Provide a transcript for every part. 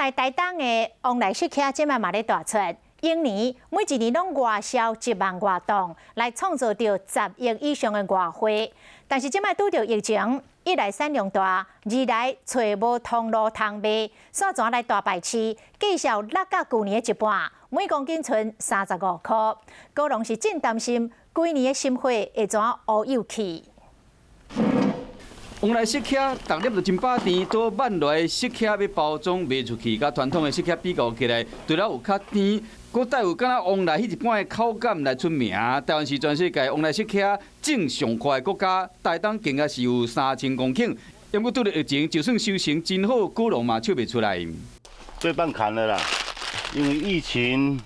來台東的旺來釋茄這擺嘛咧大出，往年每一年攏外銷1萬外磅，來創造著10億以上的外匯。但是這擺拄著疫情，一來產量大，二來揣無通路通賣，煞轉來大敗市，價數落甲舊年的一半，每公斤賰35箍。果農是真擔心，規年的心血會怎烏有去。旺來釋茄，逐粒都真飽甜，做慢落來釋茄欲包裝賣出去，佮傳統的釋茄比較起來，除了有較甜，閣帶有敢若旺來彼一般的口感來出名。台灣是全世界旺來釋茄種上快的國家，台東境內是有3000公頃。毋過拄著疫情，就算收成真好，果農嘛笑袂出來。對半砍了啦，因為疫情，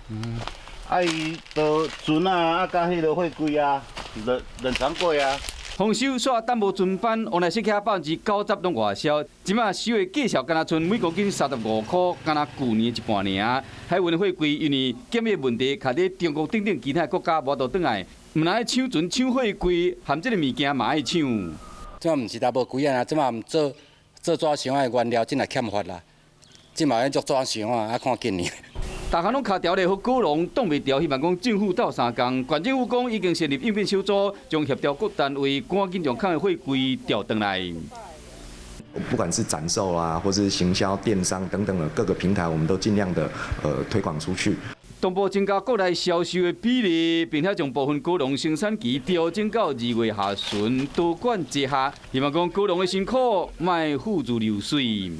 啊伊都船啊，啊佮彼个貨櫃啊，冷冷藏櫃啊。豐收煞等無船班，旺來釋茄90%攏外銷，這擺收的價數敢若賰每公斤35箍，敢若舊年一半爾。海運的貨櫃因為檢疫問題，卡佇中國等等其他國家無法度轉來，毋但愛搶船搶貨櫃，含這个物件嘛愛搶。這擺毋是焦無櫃啊，這擺毋做做紙箱的原料真來欠乏啦，這嘛欲做紙箱啊，啊看今年。逐項攏卡牢咧，予果農擋袂牢，希望講政府鬥相共。縣政府講已經成立應變小組，將協調各單位趕緊將空的貨櫃調轉來。不管是展售啊，或是行銷、電商等等的各個平台，我們都盡量的推廣出去。同步增加國內銷售的比例，並且將部分果農生產期調整到2月下旬，多管齊下，希望講果農的辛苦莫付諸流水。